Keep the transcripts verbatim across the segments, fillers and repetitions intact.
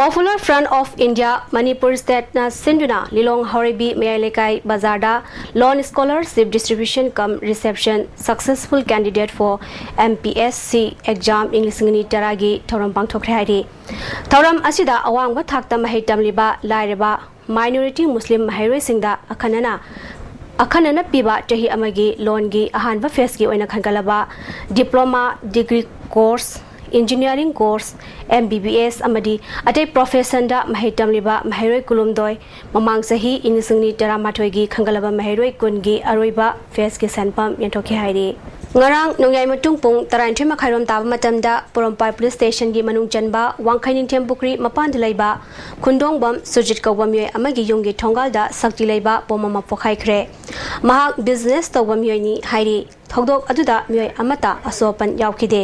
Popular Front of India Manipur State ꯅ ꯁꯤꯟꯗꯨꯅ ꯂꯤꯂꯣꯡ ꯍꯥꯎꯔꯩꯕꯤ ꯃꯌꯥꯏ ꯂꯩꯀꯥꯏ ꯕꯖꯥꯔꯗ Loan Scholarship Distribution cum Reception, Successful Candidate for M P S C Exam ꯏꯪ ꯂꯤꯁꯤꯡ ꯑꯅꯤ ꯇꯔꯥꯒꯤ ꯊꯧꯔꯝ ꯄꯥꯡꯊꯣꯛꯈ꯭ꯔꯦ ꯍꯥꯏꯔꯤ꯫ ꯊꯧꯔꯝ ꯑꯁꯤꯗ ꯑꯋꯥꯡꯕ ꯊꯥꯛꯇ ꯃꯍꯩ ꯇꯝꯂꯤꯕ ꯂꯥꯏꯔꯕ minority Muslim ꯃꯍꯩꯔꯣꯏꯁꯤꯡꯗ ꯑꯈꯟꯅꯅ ꯑꯈꯟꯅꯅ ꯄꯤꯕ ꯆꯍꯤ ꯑꯃꯒꯤ loan ꯒꯤ ꯑꯍꯥꯟꯕ phase ꯀꯤ ꯑꯣꯏꯅ ꯈꯟꯒꯠꯂꯕ diploma, degree course, engineering course, M B B S ꯑꯃꯗꯤ ꯑꯇꯩ profession ꯗ ꯃꯍꯩ ꯇꯝꯂꯤꯕ ꯃꯍꯩꯔꯣꯏ ꯀꯨꯟꯍꯨꯝꯗꯣꯏ, ꯃꯃꯥꯡ ꯆꯍꯤ ꯏꯪ ꯂꯤꯁꯤꯡ ꯑꯅꯤ ꯇꯔꯥꯃꯥꯊꯣꯏꯒꯤ ꯈꯟꯒꯠꯂꯕ ꯃꯍꯩꯔꯣꯏ ꯀꯨꯟꯒꯤ ꯑꯔꯣꯏꯕ phase ꯀꯤ ꯁꯦꯟꯐꯝ ꯌꯦꯟꯊꯣꯛꯈꯤ ꯍꯥꯏꯔꯤ꯫ ꯉꯔꯥꯡ ꯅꯣꯡꯌꯥꯏ ꯃꯇꯨꯡ ꯄꯨꯡ ꯇꯔꯥꯅꯤꯊꯣꯏ ꯃꯈꯥꯏꯔꯣꯝ ꯇꯥꯕ ꯃꯇꯝꯗ ꯄꯣꯔꯣꯝꯄꯥꯠ police station ꯒꯤ ꯃꯅꯨꯡ ꯆꯟꯕ ꯋꯥꯡꯈꯩ ꯅꯤꯡꯊꯦꯝ ꯄꯨꯈ꯭ꯔꯤ ꯃꯄꯥꯟꯗ ꯂꯩꯕ ꯈꯨꯟꯗꯣꯡꯕꯝ ꯁꯨꯖꯤꯠ ꯀꯧꯕ ꯃꯤꯑꯣꯏ ꯑꯃꯒꯤ ꯌꯨꯝꯒꯤ ꯊꯣꯡꯒꯥꯜꯗ ꯁꯛꯇꯤ ꯂꯩꯕ bomb ꯑꯃ ꯄꯣꯈꯥꯏꯈ꯭ꯔꯦ꯫ ꯃꯍꯥꯛ business ꯇꯧꯕ ꯃꯤꯑꯣꯏꯅꯤ ꯍꯥꯏꯔꯤ꯫ ꯊꯧꯗꯣꯛ ꯑꯗꯨꯗ ꯃꯤꯑꯣꯏ ꯑꯃꯠꯇ ꯑꯁꯣꯛ ꯑꯄꯟ ꯌꯥꯎꯈꯤꯗꯦ꯫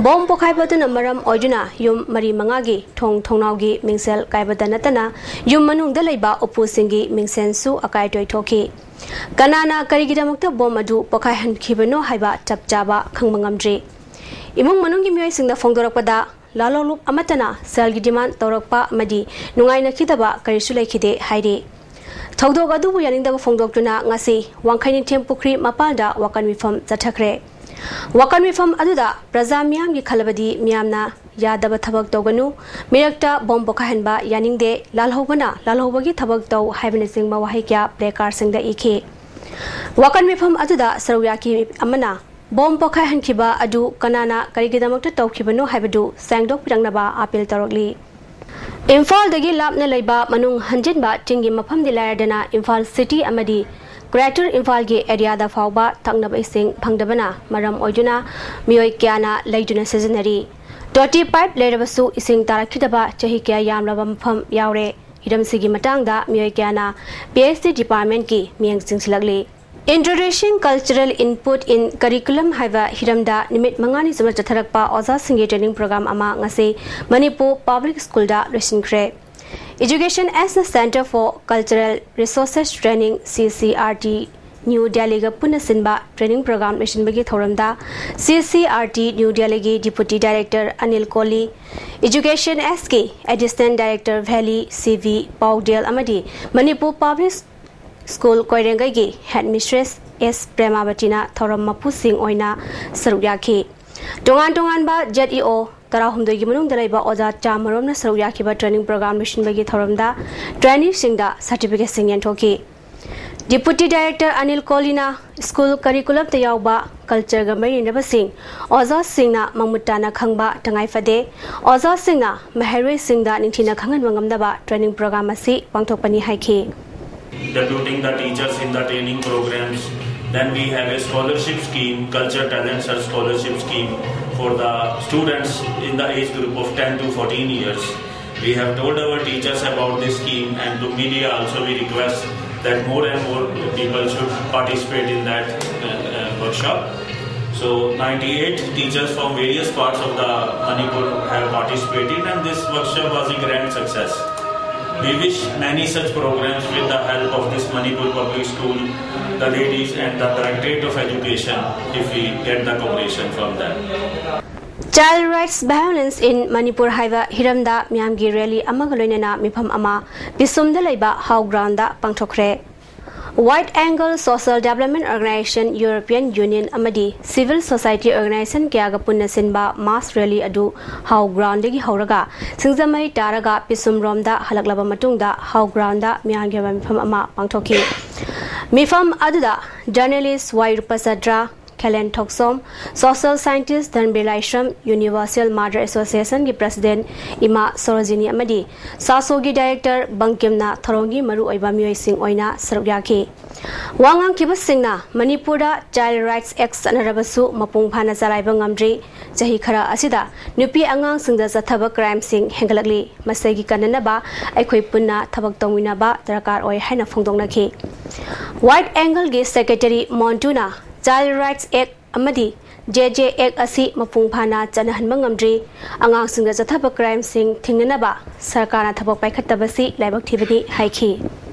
Bomb ꯄꯣꯈꯥꯏꯕ ꯑꯗꯨꯅ ꯃꯔꯝ ꯑꯣꯏꯗꯨꯅ ꯌꯨꯝ ꯃꯔꯤ ꯃꯉꯥꯒꯤ ꯊꯣꯡ ꯊꯣꯡꯅꯥꯎꯒꯤ ꯃꯤꯡꯁꯦꯜ ꯀꯥꯏꯕꯗ ꯅꯠꯇꯅ ꯌꯨꯝ ꯃꯅꯨꯡꯗ ꯂꯩꯕ ꯎꯄꯨꯁꯤꯡꯒꯤ ꯃꯤꯡꯁꯦꯜꯁꯨ ꯑꯀꯥꯏ ꯑꯇꯣꯏ ꯊꯣꯛꯈꯤ꯫ ꯀꯅꯥꯅ ꯀꯔꯤꯒꯤꯗꯃꯛꯇ bomb ꯑꯗꯨ ꯄꯣꯈꯥꯏꯍꯟꯈꯤꯕꯅꯣ ꯍꯥꯏꯕ ꯆꯞ ꯆꯥꯕ ꯈꯪꯕ ꯉꯝꯗ꯭ꯔꯤ꯫ ꯏꯃꯨꯡ ꯃꯅꯨꯡꯒꯤ ꯃꯤꯑꯣꯏꯁꯤꯡꯗ ꯐꯣꯡꯗꯣꯔꯛꯄꯗ, ꯂꯥꯂꯣꯡꯂꯨꯞ ꯑꯃꯠꯇꯅ ꯁꯦꯜꯒꯤ demand ꯇꯧꯔꯛꯄ ꯑꯃꯗꯤ ꯅꯨꯡꯉꯥꯏꯅꯈꯤꯗꯕ ꯀꯔꯤꯁꯨ ꯂꯩꯈꯤꯗꯦ ꯍꯥꯏꯔꯤ꯫ ꯊꯧꯗꯣꯛ ꯑꯗꯨꯕꯨ ꯌꯥꯅꯤꯡꯗꯕ ꯐꯣꯡꯗꯣꯛꯇꯨꯅ ꯉꯁꯤ ꯋꯥꯡꯈꯩ ꯅꯤꯡꯊꯦꯝ ꯄꯨꯈ꯭ꯔꯤ ꯃꯄꯥꯟꯗ ꯋꯥꯀꯟ ꯃꯤꯐꯝ ꯆꯠꯊꯈ꯭ꯔꯦ꯫ ꯋꯥꯀꯟ ꯃꯤꯐꯝ ꯑꯗꯨꯗ ꯄ꯭ꯔꯖꯥ ꯃꯤꯌꯥꯝꯒꯤ ꯈꯜꯂꯕꯗꯤ ꯃꯤꯌꯥꯝꯅ ꯌꯥꯗꯕ ꯊꯕꯛ ꯇꯧꯒꯅꯨ, ꯃꯤꯔꯛꯇ bomb ꯄꯣꯈꯥꯏꯍꯟꯕ ꯌꯥꯅꯤꯡꯗꯦ, ꯂꯥꯜꯍꯧꯕꯅ ꯂꯥꯜꯍꯧꯕꯒꯤ ꯊꯕꯛ ꯇꯧ ꯍꯥꯏꯕꯅꯆꯤꯡꯕ ꯋꯥꯍꯩ ꯀꯌꯥ placard ꯁꯤꯡꯗ ꯏꯈꯤ꯫ ꯋꯥꯀꯟ ꯃꯤꯐꯝ ꯑꯗꯨꯗ ꯁꯔꯨꯛ ꯌꯥꯈꯤ ꯑꯃꯅ bomb ꯄꯣꯈꯥꯏꯍꯟꯈꯤꯕ ꯑꯗꯨ ꯀꯅꯥꯅ ꯀꯔꯤꯒꯤꯗꯃꯛꯇ ꯇꯧꯈꯤꯕꯅꯣ ꯍꯥꯏꯕꯗꯨ ꯁꯦꯡꯗꯣꯛꯄꯤꯔꯛꯅꯕ appeal ꯇꯧꯔꯛꯂꯤ꯫ ꯏꯝꯐꯥꯜꯗꯒꯤ ꯂꯥꯞꯅ ꯂꯩꯕ ꯃꯅꯨꯡ ꯍꯟꯖꯤꯟꯕ ꯆꯤꯡꯒꯤ ꯃꯐꯝꯗꯤ ꯂꯥꯏꯔꯗꯅ ꯏꯝꯐꯥꯜ city ꯑꯃꯗꯤ Greater ꯏꯝꯐꯥꯜꯒꯤ area ꯗ ꯐꯥꯎꯕ ꯊꯛꯅꯕ ꯏꯁꯤꯡ ꯐꯪꯗꯕꯅ ꯃꯔꯝ ꯑꯣꯏꯗꯨꯅ ꯃꯤꯑꯣꯏ ꯀꯌꯥꯅ ꯂꯩꯗꯨꯅ ꯁꯤꯖꯤꯟꯅꯔꯤ꯫ ꯇꯣꯇꯤ pipe ꯂꯩꯔꯕꯁꯨ ꯏꯁꯤꯡ ꯇꯥꯔꯛꯈꯤꯗꯕ ꯆꯍꯤ ꯀꯌꯥ ꯌꯥꯝꯂꯕ ꯃꯐꯝ ꯌꯥꯎꯔꯦ꯫ ꯍꯤꯔꯝꯁꯤꯒꯤ ꯃꯇꯥꯡꯗ ꯃꯤꯑꯣꯏ ꯀꯌꯥꯅ P H D department ꯀꯤ ꯃꯤꯠꯌꯦꯡ ꯆꯤꯡꯁꯤꯜꯂꯛꯂꯤ꯫ Introducing Cultural Input in Curriculum ꯍꯥꯏꯕ ꯍꯤꯔꯝꯗ ꯅꯨꯃꯤꯠ ꯃꯉꯥꯅꯤ ꯆꯨꯞꯅ ꯆꯠꯊꯔꯛꯄ ꯑꯣꯖꯥꯁꯤꯡꯒꯤ training program ꯑꯃ ꯉꯁꯤ ꯃꯅꯤꯄꯨꯔ Public School ꯗ ꯂꯣꯏꯁꯤꯟꯈ꯭ꯔꯦ꯫ Education as a Center for Cultural Resources Training, C C R T new ꯗꯦꯜꯂꯤꯒ ꯄꯨꯟꯅ ꯁꯤꯟꯕ ꯇ꯭ꯔꯦꯅꯤꯡ ꯄ꯭ꯔꯣꯒ꯭ꯔꯥꯝ ꯂꯣꯏꯁꯤꯟꯕꯒꯤ ꯊꯧꯔꯝꯗ C C R T new ꯗꯦꯜꯂꯤꯒꯤ deputy director Anil Koli, education ꯑꯦꯁꯀꯤ ꯑꯦꯗꯤꯁꯅꯦꯜ ꯗꯥꯏꯔꯦꯛꯇꯔ ꯚꯦꯂꯤ ꯁꯤ ꯚꯤ ꯄꯥꯎꯗꯦꯜ ꯑꯃꯗꯤ ꯃꯅꯤꯄꯨꯔ ꯄꯕ꯭ꯂꯤꯛ ꯁ꯭ꯀꯨꯜ ꯀꯣꯏꯔꯦꯡꯒꯩꯒꯤ ꯍꯦꯗ ꯃꯤꯁꯇ꯭ꯔꯦꯁ ꯑꯦꯁ ꯄ꯭ꯔꯦꯃꯥꯕꯇꯤꯅ ꯊꯧꯔꯝ ꯃꯄꯨꯁꯤꯡ ꯑꯣꯏꯅ ꯁꯔꯨꯛ ꯌꯥꯈꯤ꯫ ꯇꯣꯉꯥꯟ ꯇꯣꯉꯥꯟꯕ ꯖꯦꯠ ꯏ ꯑꯣ ꯇꯔꯥꯍꯨꯝꯗꯣꯏꯒꯤ ꯃꯅꯨꯡꯗ ꯂꯩꯕ ꯑꯣꯖꯥ ꯆꯥꯃꯔꯣꯝꯅ ꯁꯔꯨꯛ ꯌꯥꯈꯤꯕ ꯇ꯭ꯔꯦꯅꯤꯡ ꯄ꯭ꯔꯣꯒ꯭ꯔꯥꯝ ꯂꯣꯏꯁꯤꯟꯕꯒꯤ ꯊꯧꯔꯝꯗ ꯇ꯭ꯔꯦꯅꯤꯁꯤꯡꯗ ꯁꯥꯔꯇꯤꯐꯤꯀꯦꯠꯁꯤꯡ ꯌꯦꯟꯊꯣꯛꯈꯤ꯫ ꯗꯤꯄꯨꯇꯤ ꯗꯥꯏꯔꯦꯛꯇꯔ ꯑꯅꯤꯜ ꯀꯣꯂꯤꯅ ꯁ꯭ꯀꯨꯜ ꯀꯔꯤꯀꯨꯂꯝꯗ ꯌꯥꯎꯕ ꯀꯜꯆꯔꯒ ꯃꯔꯤ ꯂꯩꯅꯕꯁꯤꯡ ꯑꯣꯖꯥꯁꯤꯡꯅ ꯃꯃꯨꯠ ꯇꯥꯅ ꯈꯪꯕ ꯇꯉꯥꯏ ꯐꯗꯦ꯫ ꯑꯣꯖꯥꯁꯤꯡꯅ ꯃꯍꯩꯔꯣꯏꯁꯤꯡꯗ ꯅꯤꯡꯊꯤꯅ ꯈꯪꯍꯟꯕ ꯉꯝꯅꯕ ꯇ꯭ꯔꯦꯅꯤꯡ ꯄ꯭ꯔꯣꯒ꯭ꯔꯥꯝ ꯑꯁꯤ ꯄꯥꯡꯊꯣꯛꯄꯅꯤ ꯍꯥꯏꯈꯤ꯫ Deputing the teachers in the training programs. Then we have a scholarship scheme, Culture Talent Search Scholarship Scheme for the students in the age group of ten to fourteen years. We have told our teachers about this scheme, and to media also we request that more and more people should participate in that uh, uh, workshop. So ninety-eight teachers from various parts of the Manipur have participated, and this workshop was a grand success. We wish many such programs with the help of this Manipur Public School, the ladies and the Directorate of Education, if we get the cooperation from them. Child Rights Violence in Manipur ꯍꯥꯏꯕ ꯍꯤꯔꯝꯗ ꯃꯤꯌꯥꯝꯒꯤ rally ꯑꯃꯒ ꯂꯣꯏꯅꯅ ꯃꯤꯐꯝ ꯑꯃ ꯄꯤꯁꯨꯝꯗ ꯂꯩꯕ ꯍꯥꯎ ground ꯄꯥꯡꯊꯣꯛꯈ꯭ꯔꯦ꯫ Wide Angle Social Development Organization, European Union ꯑꯃꯗꯤ civil society organization ꯀꯌꯥꯒ ꯄꯨꯟꯅ ꯁꯤꯟꯕ mass rally ꯑꯗꯨ ꯍꯥꯎ ꯒ꯭ꯔꯥꯎꯟꯗꯒꯤ ꯍꯧꯔꯒ ꯁꯤꯡꯖꯃꯩ ꯇꯥꯔꯒ ꯄꯤꯁꯨꯝꯔꯣꯝꯗ ꯍꯜꯂꯛꯂꯕ ꯃꯇꯨꯡꯗ ꯍꯥꯎ ꯒ꯭ꯔꯥꯎꯟꯗ ꯃꯤꯌꯥꯝꯒꯤ ꯑꯣꯏꯕ ꯃꯤꯐꯝ ꯑꯃ ꯄꯥꯡꯊꯣꯛꯈꯤ꯫ ꯃꯤꯐꯝ ꯑꯗꯨꯗ ꯖꯔꯅꯦꯂꯤꯁ ꯋꯥꯏ ꯔꯨꯄꯆꯗ꯭ꯔ, ꯈꯦꯂꯦꯟ ꯊꯣꯛꯆꯣꯝ, ꯁꯣꯁꯤꯌꯦꯜ ꯁꯥꯏꯟꯇꯤꯁ ꯙꯟꯕꯤꯔ ꯂꯥꯏꯁ꯭ꯔꯝ, ꯌꯨꯅꯤꯚꯔꯁꯦꯜ ꯃꯥꯗꯔ ꯑꯦꯁꯣꯁꯤꯌꯦꯁꯟꯒꯤ ꯄ꯭ꯔꯁꯤꯗꯦꯟ ꯏꯃꯥ ꯁꯣꯔꯣꯖꯤꯅꯤ ꯑꯃꯗꯤ ꯁꯥꯁꯣꯒꯤ ꯗꯥꯏꯔꯦꯛꯇꯔ ꯕꯪꯀꯤꯝꯅ ꯊꯧꯔꯝꯒꯤ ꯃꯔꯨꯑꯣꯏꯕ ꯃꯤꯑꯣꯏꯁꯤꯡ ꯑꯣꯏꯅ ꯁꯔꯨꯛ ꯌꯥꯈꯤ꯫ ꯋꯥ ꯉꯥꯡꯈꯤꯕꯁꯤꯡꯅ ꯃꯅꯤꯄꯨꯔꯗ ꯆꯥꯏꯜ ꯔꯥꯏꯠꯁ ꯑꯦꯛ ꯆꯠꯅꯔꯕꯁꯨ ꯃꯄꯨꯡ ꯐꯥꯅ ꯆꯂꯥꯏꯕ ꯉꯝꯗ꯭ꯔꯤ꯫ ꯆꯍꯤ ꯈꯔ ꯑꯁꯤꯗ ꯅꯨꯄꯤ ꯑꯉꯥꯡꯁꯤꯡꯗ ꯆꯠꯊꯕ ꯀ꯭ꯔꯥꯏꯝꯁꯤꯡ ꯍꯦꯟꯒꯠꯂꯛꯂꯤ꯫ ꯃꯁꯤꯒꯤ ꯀꯟꯅꯅꯕ ꯑꯩꯈꯣꯏ ꯄꯨꯟꯅ ꯊꯕꯛ ꯇꯧꯃꯤꯟꯅꯕ ꯗꯔꯀꯥꯔ ꯑꯣꯏ ꯍꯥꯏꯅ ꯐꯣꯡꯗꯣꯛꯅꯈꯤ꯫ ꯋꯥꯏꯠ ꯑꯦꯡꯒꯜꯒꯤ ꯁꯦꯀ꯭ꯔꯦꯇꯔꯤ ꯃꯣꯟꯇꯨꯅ ꯆꯥꯏꯜ ꯔꯥꯏꯠꯁ ꯑꯦꯛ ꯑꯃꯗꯤ ꯖꯦ ꯖꯦ ꯑꯦꯛ ꯑꯁꯤ ꯃꯄꯨꯡ ꯐꯥꯅ ꯆꯠꯅꯍꯟꯕ ꯉꯝꯗ꯭ꯔꯤ꯫ ꯑꯉꯥꯡꯁꯤꯡꯗ ꯆꯠꯊꯕ ꯀ꯭ꯔꯥꯏꯝꯁꯤꯡ ꯊꯤꯡꯅꯅꯕ ꯁꯔꯀꯥꯔꯅ ꯊꯕꯛ ꯄꯥꯏꯈꯠꯇꯕꯁꯤ ꯂꯥꯏꯕꯛ ꯊꯤꯕꯅꯤ ꯍꯥꯏꯈꯤ꯫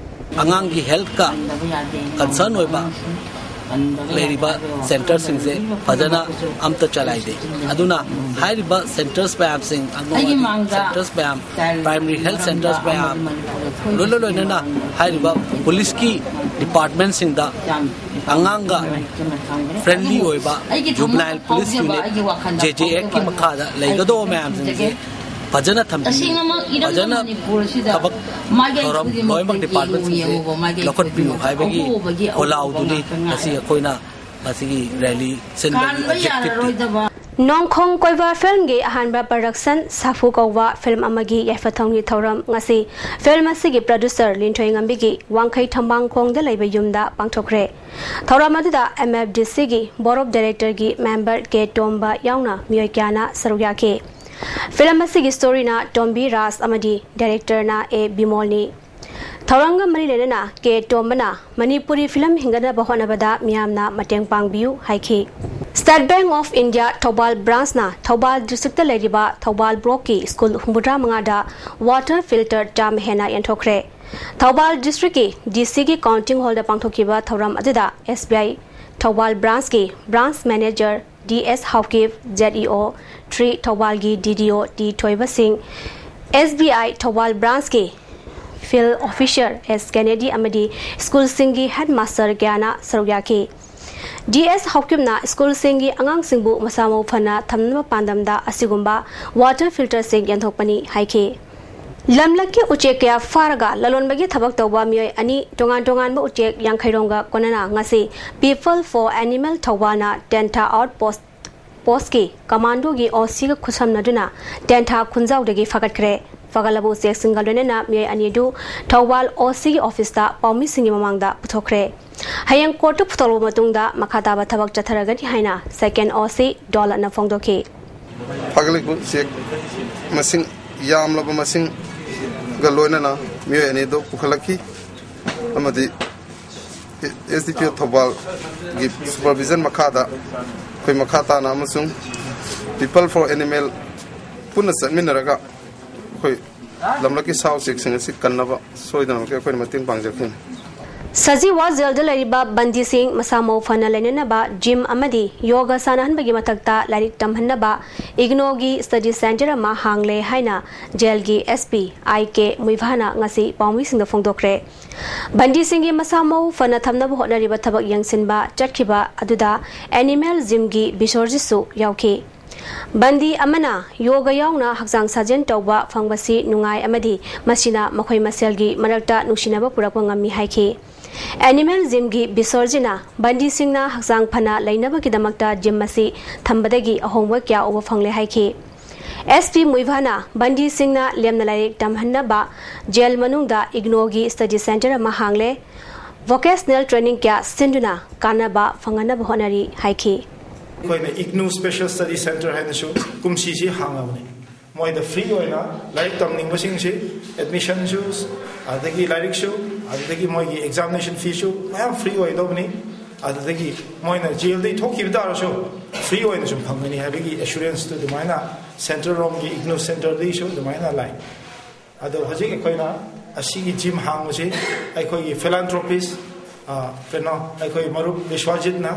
ꯑꯉꯥꯡꯒꯤ ꯍꯦꯜꯠꯀ ꯀꯟꯁꯔꯟ ꯑꯣꯏꯕ ꯂꯩꯔꯤꯕ ꯁꯦꯟꯇꯔꯁꯤꯡꯁꯦ ꯐꯖꯅ ꯑꯝꯇ ꯆꯂꯥꯏꯗꯦ꯫ ꯑꯗꯨꯅ ꯍꯥꯏꯔꯤꯕ ꯁꯦꯟꯇꯔꯁ ꯃꯌꯥꯝꯁꯤꯡ, ꯑꯪꯒꯟꯋꯥꯗꯤ ꯁꯦꯟꯇꯔꯁ ꯃꯌꯥꯝ, ꯄ꯭ꯔꯥꯏꯃꯔꯤ ꯍꯦꯜꯠ ꯁꯦꯟꯇꯔꯁ ꯃꯌꯥꯝ, ꯂꯣꯏꯅ ꯂꯣꯏꯅꯅ ꯍꯥꯏꯔꯤꯕ ꯄꯨꯂꯤꯁꯀꯤ ꯗꯤꯄꯥꯔꯠꯃꯦꯟꯁꯤꯡꯗ ꯑꯉꯥꯡꯒ ꯐ꯭ꯔꯦꯟꯂꯤ ꯑꯣꯏꯕ ꯖꯨꯕꯅꯥꯏꯜ ꯄꯨꯂꯤꯁ ꯌꯨꯅꯤꯠ, ꯖꯦ ꯖꯦ ꯑꯦꯛꯀꯤ ꯃꯈꯥꯗ ꯂꯩꯒꯗꯧꯕ ꯃꯌꯥꯝꯁꯤꯡꯁꯦ ꯐꯖꯅ ꯊꯝꯕꯤꯌꯨ꯫ ꯐꯖꯅ ꯊꯕꯛ ꯊꯧꯔꯝ ꯂꯣꯏꯅꯃꯛ ꯗꯤꯄꯥꯔꯠꯃꯦꯟꯁꯤꯡꯁꯦ ꯂꯧꯈꯠꯄꯤꯌꯨ ꯍꯥꯏꯕꯒꯤ ꯈꯣꯜꯂꯥꯎꯗꯨꯅꯤ ꯉꯁꯤ ꯑꯩꯈꯣꯏꯅ ꯃꯁꯤꯒꯤ ꯔꯦꯂꯤ ꯁꯤꯟꯕꯒꯤ ꯑꯣꯕꯖꯦꯛꯇꯤꯚꯇꯤ꯫ ꯅꯣꯡꯈꯣꯡ ꯀꯣꯏꯕ ꯐꯤꯜꯝꯒꯤ ꯑꯍꯥꯟꯕ ꯄ꯭ꯔꯗꯛꯁꯟ ꯁꯥꯐꯨ ꯀꯧꯕ ꯐꯤꯜꯝ ꯑꯃꯒꯤ ꯌꯥꯏꯐ ꯊꯧꯅꯤ ꯊꯧꯔꯝ ꯉꯁꯤ ꯐꯤꯜꯝ ꯑꯁꯤꯒꯤ ꯄ꯭ꯔꯗ꯭ꯌꯨꯁꯔ ꯂꯤꯟꯊꯣꯏ ꯉꯝꯕꯤꯒꯤ ꯋꯥꯡꯈꯩ ꯊꯝꯕꯥꯡꯈꯣꯡꯗ ꯂꯩꯕ ꯌꯨꯝꯗ ꯄꯥꯡꯊꯣꯛꯈ꯭ꯔꯦ꯫ ꯊꯧꯔꯝ ꯑꯗꯨꯗ ꯑꯦꯝ ꯑꯦꯐ ꯗꯤ ꯁꯤꯒꯤ ꯕꯣꯔꯗ ꯑꯣꯐ ꯗꯥꯏꯔꯦꯛꯇꯔꯒꯤ ꯃꯦꯝꯕꯔ ꯀꯦ ꯇꯣꯝꯕ ꯌꯥꯎꯅ ꯃꯤꯑꯣꯏ ꯀꯌꯥꯅ ꯁꯔꯨꯛ ꯌꯥꯈꯤ꯫ ꯐꯤꯜꯝ ꯑꯁꯤꯒꯤ ꯁ꯭ꯇꯣꯔꯤꯅ ꯇꯣꯝꯕꯤ ꯔꯥꯖ ꯑꯃꯗꯤ ꯗꯥꯏꯔꯦꯛꯇꯔꯅ ꯑꯦ ꯕꯤꯃꯣꯜꯅꯤ꯫ ꯊꯧꯔꯝꯒ ꯃꯔꯤ ꯂꯩꯅꯅ ꯀꯦ ꯇꯣꯝꯕꯅ ꯃꯅꯤꯄꯨꯔꯤ ꯐꯤꯂꯝ ꯍꯤꯡꯒꯠꯅꯕ ꯍꯣꯠꯅꯕꯗ ꯃꯤꯌꯥꯝꯅ ꯃꯇꯦꯡ ꯄꯥꯡꯕꯤꯌꯨ ꯍꯥꯏꯈꯤ꯫ State bank of India Thoubal ꯕ꯭ꯔꯥꯟꯁꯅ ꯊꯧꯕꯥꯜ ꯗꯤꯁꯇ꯭ꯔꯤꯛꯇ ꯂꯩꯔꯤꯕ ꯊꯧꯕꯥꯜ ꯕ꯭ꯂꯣꯛꯀꯤ ꯁ꯭ꯀꯨꯜ ꯍꯨꯝꯐꯨꯇꯔꯥ ꯃꯉꯥꯗ ꯋꯥꯇꯔ ꯐꯤꯜꯇꯔ ꯆꯥꯝꯃ ꯍꯦꯟꯅ ꯌꯦꯟꯊꯣꯛꯈ꯭ꯔꯦ꯫ ꯊꯧꯕꯥꯜ ꯗꯤꯁꯇ꯭ꯔꯤꯛꯀꯤ ꯗꯤ ꯁꯤꯒꯤ ꯀꯥꯎꯟꯇꯤꯡ ꯍꯣꯜꯗ ꯄꯥꯡꯊꯣꯛꯈꯤꯕ ꯊꯧꯔꯝ ꯑꯗꯨꯗ ꯑꯦꯁ ꯕꯤ ꯑꯥꯏ ꯊꯧꯕꯥꯜ ꯕ꯭ꯔꯥꯟꯁꯀꯤ branch manager D S Haokip, Z E O three ꯊꯧꯕꯥꯜꯒꯤ ꯗꯤ ꯗꯤ ꯑꯣ ꯇꯤ ꯊꯣꯏꯕꯁꯤꯡ, ꯑꯦꯁ ꯕꯤ ꯑꯥꯏ ꯊꯧꯕꯥꯜ ꯕ꯭ꯔꯥꯟꯁꯀꯤ ꯐꯤꯜꯗ ꯑꯣꯐꯤꯁꯔ ꯑꯦꯁ ꯀꯦꯅꯦꯗꯤ ꯑꯃꯗꯤ ꯁ꯭ꯀꯨꯜꯁꯤꯡꯒꯤ ꯍꯦꯗ ꯃꯥꯁꯇꯔ ꯀꯌꯥꯅ ꯁꯔꯨꯛ ꯌꯥꯈꯤ꯫ ꯗꯤ ꯑꯦꯁ ꯍꯥꯎꯀꯤꯞꯅ ꯁ꯭ꯀꯨꯜꯁꯤꯡꯒꯤ ꯑꯉꯥꯡꯁꯤꯡꯕꯨ ꯃꯁꯥ ꯃꯎ ꯐꯅ ꯊꯝꯅꯕ ꯄꯥꯟꯗꯝꯗ ꯑꯁꯤꯒꯨꯝꯕ ꯋꯥꯇꯔ ꯐꯤꯜꯇꯔꯁꯤꯡ ꯌꯦꯟꯊꯣꯛꯄꯅꯤ ꯍꯥꯏꯈꯤ꯫ ꯂꯝꯂꯛꯀꯤ ꯎꯆꯦꯛ ꯀꯌꯥ ꯐꯥꯔꯒ ꯂꯂꯣꯟꯕꯒꯤ ꯊꯕꯛ ꯇꯧꯕ ꯃꯤꯑꯣꯏ ꯑꯅꯤ, ꯇꯣꯉꯥꯟ ꯇꯣꯉꯥꯟꯕ ꯎꯆꯦꯛ ꯌꯥꯡꯈꯩꯔꯣꯝꯒ ꯀꯣꯟꯅꯅ ꯉꯁꯤ People for Animal ꯊꯧꯕꯥꯜꯅ Tentha out ꯄꯣꯁ, ꯄꯣꯁꯀꯤ ꯀꯃꯥꯟꯗꯣꯒꯤ ꯑꯣ ꯁꯤꯒ ꯈꯨꯠꯁꯝꯅꯗꯨꯅ ꯇꯦꯟꯊꯥ ꯈꯨꯟꯖꯥꯎꯗꯒꯤ ꯐꯒꯠꯈ꯭ꯔꯦ꯫ ꯐꯒꯠꯂꯕ ꯎꯆꯦꯛꯁꯤꯡꯒ ꯂꯣꯏꯅꯅ ꯃꯤꯑꯣꯏ ꯑꯅꯤ ꯑꯗꯨ ꯊꯧꯕꯥꯜ ꯑꯣ ꯁꯤꯒꯤ ꯑꯣꯐꯤꯁꯇ ꯄꯥꯎꯃꯤꯁꯤꯡꯒꯤ ꯃꯃꯥꯡꯗ ꯄꯨꯊꯣꯛꯈ꯭ꯔꯦ꯫ ꯍꯌꯦꯡ ꯀꯣꯔꯠꯇ ꯄꯨꯊꯣꯛꯂꯕ ꯃꯇꯨꯡꯗ ꯃꯈꯥ ꯇꯥꯕ ꯊꯕꯛ ꯆꯠꯊꯔꯒꯅꯤ ꯍꯥꯏꯅ ꯁꯦꯀꯦꯟ ꯑꯣ ꯁꯤ ꯗꯣꯂꯠꯅ ꯐꯣꯡꯗꯣꯛꯈꯤ꯫ ꯐꯒꯠꯂꯛꯄ ꯎꯆꯦꯛ ꯃꯁꯤꯡ, ꯌꯥꯝꯂꯕ ꯃꯁꯤꯡꯒ ꯂꯣꯏꯅꯅ ꯃꯤꯑꯣꯏ ꯑꯅꯤꯗꯨ ꯄꯨꯈꯠꯂꯛꯈꯤ ꯑꯃꯗꯤ ꯑꯦꯁ ꯗꯤ ꯄꯤ ꯑꯣ ꯊꯧꯕꯥꯜꯒꯤ ꯁꯨꯄꯔꯚꯤꯖꯟ ꯃꯈꯥꯗ ꯑꯩꯈꯣꯏ ꯃꯈꯥ ꯇꯥꯅ ꯑꯃꯁꯨꯡ People for Animal ꯄꯨꯟꯅ ꯆꯠꯃꯤꯟꯅꯔꯒ ꯑꯩꯈꯣꯏ ꯂꯝꯂꯛꯀꯤ ꯁꯥ ꯎꯆꯦꯛꯁꯤꯡ ꯑꯁꯤ ꯀꯟꯅꯕ ꯁꯣꯏꯗꯅꯃꯛꯀꯤ ꯑꯩꯈꯣꯏꯅ ꯃꯇꯦꯡ ꯄꯥꯡꯖꯈꯤꯅꯤ꯫ ꯁꯖꯤꯋꯥ ꯖꯦꯜꯗ ꯂꯩꯔꯤꯕ ꯕꯟꯗꯤꯁꯤꯡ ꯃꯁꯥ ꯃꯎ ꯐꯅ ꯂꯩꯅꯅꯕ ꯖꯤꯝ ꯑꯃꯗꯤ ꯌꯣꯒ ꯁꯥꯟꯅꯍꯟꯕꯒꯤ ꯃꯊꯛꯇ ꯂꯥꯏꯔꯤꯛ ꯇꯝꯍꯟꯅꯕ ꯏꯒꯅꯣꯒꯤ ꯁ꯭ꯇꯗꯤ ꯁꯦꯟꯇꯔ ꯑꯃ ꯍꯥꯡꯂꯦ ꯍꯥꯏꯅ ꯖꯦꯜꯒꯤ ꯑꯦꯁ ꯄꯤ ꯑꯥꯏ ꯀꯦ ꯃꯨꯏꯚꯥꯅ ꯉꯁꯤ ꯄꯥꯎꯃꯤꯁꯤꯡꯗ ꯐꯣꯡꯗꯣꯛꯈ꯭ꯔꯦ꯫ ꯕꯟꯗꯤꯁꯤꯡꯒꯤ ꯃꯁꯥ ꯃꯎ ꯐꯅ ꯊꯝꯅꯕ ꯍꯣꯠꯅꯔꯤꯕ ꯊꯕꯛ ꯌꯦꯡꯁꯤꯟꯕ ꯆꯠꯈꯤꯕ ꯑꯗꯨꯗ ꯑꯦꯅꯤꯃꯦꯜ ꯖꯤꯝꯒꯤ ꯕꯤꯁꯣꯔꯖꯤꯠꯁꯨ ꯌꯥꯎꯈꯤ꯫ ꯕꯟꯗꯤ ꯑꯃꯅ ꯌꯣꯒ ꯌꯥꯎꯅ ꯍꯛꯆꯥꯡ ꯁꯥꯖꯦꯜ ꯇꯧꯕ ꯐꯪꯕꯁꯤ ꯅꯨꯡꯉꯥꯏ ꯑꯃꯗꯤ ꯃꯁꯤꯅ ꯃꯈꯣꯏ ꯃꯁꯦꯜꯒꯤ ꯃꯔꯛꯇ ꯅꯨꯡꯁꯤꯅꯕ ꯄꯨꯔꯛꯄ ꯉꯝꯃꯤ ꯍꯥꯏꯈꯤ꯫ ꯑꯦꯅꯤꯃꯦꯜ ꯖꯤꯝꯒꯤ ꯕꯤꯁꯣꯔꯖꯤꯅ ꯕꯟꯗꯤꯁꯤꯡꯅ ꯍꯛꯆꯥꯡ ꯐꯅ ꯂꯩꯅꯕꯒꯤꯗꯃꯛꯇ ꯖꯤꯝ ꯑꯁꯤ ꯊꯝꯕꯗꯒꯤ ꯑꯍꯣꯡꯕ ꯀꯌꯥ ꯎꯕ ꯐꯪꯂꯦ ꯍꯥꯏꯈꯤ꯫ ꯑꯦꯁ ꯄꯤ ꯃꯨꯏꯚꯥꯅ ꯕꯟꯗꯤꯁꯤꯡꯅ ꯂꯦꯝꯅ ꯂꯥꯏꯔꯤꯛ ꯇꯝꯍꯟꯅꯕ ꯖꯦꯜ ꯃꯅꯨꯡꯗ ꯏꯒꯅꯣꯒꯤ ꯁ꯭ꯇꯗꯤ ꯁꯦꯟꯇꯔ ꯑꯃ ꯍꯥꯡꯂꯦ꯫ ꯚꯣꯀꯦꯁꯅꯦꯜ ꯇ꯭ꯔꯦꯅꯤꯡ ꯀꯌꯥ ꯁꯤꯟꯗꯨꯅ ꯀꯥꯟꯅꯕ ꯐꯪꯍꯟꯅꯕ ꯍꯣꯠꯅꯔꯤ ꯍꯥꯏꯈꯤ꯫ ꯑꯩꯈꯣꯏꯅ ꯏꯒꯅꯨ ꯁ꯭ꯄꯦꯁꯦꯜ ꯁ꯭ꯇꯗꯤ ꯁꯦꯟꯇꯔ ꯍꯥꯏꯅꯁꯨ ꯀꯨꯝꯁꯤꯁꯤ ꯍꯥꯡꯉꯕꯅꯤ꯫ ꯃꯣꯏꯗ ꯐ꯭ꯔꯤ ꯑꯣꯏꯅ ꯂꯥꯏꯔꯤꯛ ꯇꯝꯅꯤꯡꯕꯁꯤꯡꯁꯤ ꯑꯦꯗꯃꯤꯁꯟꯁꯨ, ꯑꯗꯨꯗꯒꯤ ꯂꯥꯏꯔꯤꯛꯁꯨ, ꯑꯗꯨꯗꯒꯤ ꯃꯣꯏꯒꯤ ꯑꯦꯛꯖꯥꯃꯤꯅꯦꯁꯟ ꯐꯤꯁꯨ ꯃꯌꯥꯝ ꯐ꯭ꯔꯤ ꯑꯣꯏꯗꯧꯕꯅꯤ꯫ ꯑꯗꯨꯗꯒꯤ ꯃꯣꯏꯅ ꯖꯦꯜꯗꯒꯤ ꯊꯣꯛꯈꯤꯕ ꯇꯥꯔꯁꯨ ꯐ꯭ꯔꯤ ꯑꯣꯏꯅ ꯁꯨꯝ ꯐꯪꯒꯅꯤ ꯍꯥꯏꯕꯒꯤ ꯑꯦꯁꯨꯔꯦꯟꯁꯇꯨ ꯑꯗꯨꯃꯥꯏꯅ ꯁꯦꯟꯇ꯭ꯔꯦꯜ ꯔꯣꯝꯒꯤ ꯏꯒꯅꯨ ꯁꯦꯟꯇꯔꯗꯒꯤꯁꯨ ꯑꯗꯨꯃꯥꯏꯅ ꯂꯥꯛꯏ꯫ ꯑꯗꯣ ꯍꯧꯖꯤꯛ ꯑꯩꯈꯣꯏꯅ ꯑꯁꯤꯒꯤ ꯖꯤꯝ ꯍꯥꯡꯕꯁꯤ ꯑꯩꯈꯣꯏꯒꯤ ꯐꯤꯂꯥꯟꯊ꯭ꯔꯣꯄꯤꯁ, ꯑ, ꯀꯩꯅꯣ, ꯑꯩꯈꯣꯏ ꯃꯔꯨꯞ ꯕꯤꯁ꯭ꯋꯥꯖꯤꯠꯅ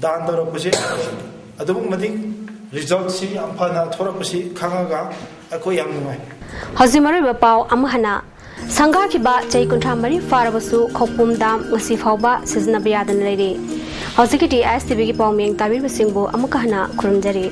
ꯗꯥꯟ ꯇꯧꯔꯛꯄꯁꯤ ꯑꯗꯨꯃꯛ ꯃꯇꯤꯛ ꯔꯤꯖꯜꯠꯁꯤ ꯌꯥꯝ ꯐꯅ ꯊꯣꯔꯛꯄꯁꯤ ꯈꯪꯉꯒ ꯑꯩꯈꯣꯏ ꯌꯥꯝ ꯅꯨꯡꯉꯥꯏ꯫ ꯍꯧꯖꯤꯛ ꯃꯔꯨꯑꯣꯏꯕ ꯄꯥꯎ ꯑꯃꯨꯛ ꯍꯟꯅ꯫ ꯁꯪꯒꯥꯈꯤꯕ ꯆꯍꯤ ꯀꯨꯟꯊ꯭ꯔꯥ ꯃꯔꯤ ꯐꯥꯔꯕꯁꯨ ꯈꯧꯄꯨꯝ ꯗꯥꯝ ꯉꯁꯤ ꯐꯥꯎꯕ ꯁꯤꯖꯤꯟꯅꯕ ꯌꯥꯗꯅ ꯂꯩꯔꯤ꯫ ꯍꯧꯖꯤꯛꯀꯤꯗꯤ ꯑꯥꯏ ꯑꯦꯁ ꯇꯤ ꯚꯤꯒꯤ ꯄꯥꯎꯃꯤꯡ ꯇꯥꯕꯤꯔꯤꯕꯁꯤꯡꯕꯨ ꯑꯃꯨꯛꯀ ꯍꯟꯅ ꯈꯨꯔꯨꯝꯖꯔꯤ꯫